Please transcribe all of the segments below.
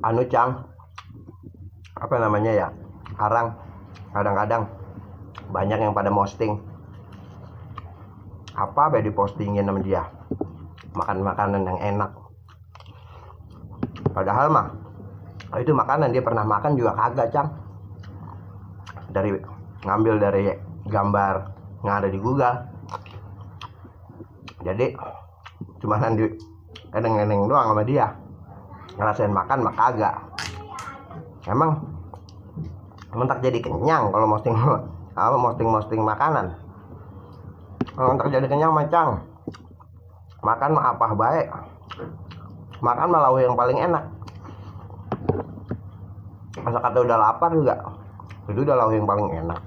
anu Cang, apa namanya ya, sekarang kadang-kadang banyak yang pada posting apa be dipostingin sama dia, makan makanan yang enak, padahal mah itu makanan dia pernah makan juga kagak Cang. Dari ngambil dari gambar yang ada di Google, jadi cuman di eneng-eneng doang sama dia, ngerasain makan mah kagak. Emang mentak jadi kenyang kalau posting makanan. Kalau mentak jadi kenyang macang makan mah apa baik, makan mah lauk yang paling enak. Masa kata udah lapar juga itu udah lauk yang paling enak.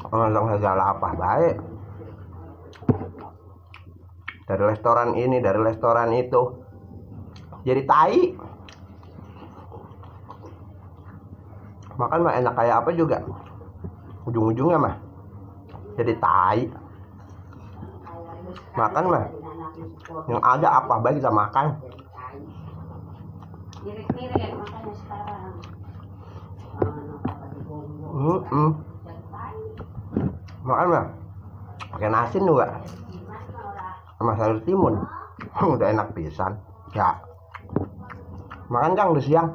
Orang segala apa baik, dari restoran ini dari restoran itu jadi tai. Makan mah enak kayak apa juga ujung-ujungnya mah jadi tai. Makan mah yang ada apa baik kita makan. Makan mah pakai nasi juga sama sayur timun udah enak pisan ya. Makan Kang udah siang.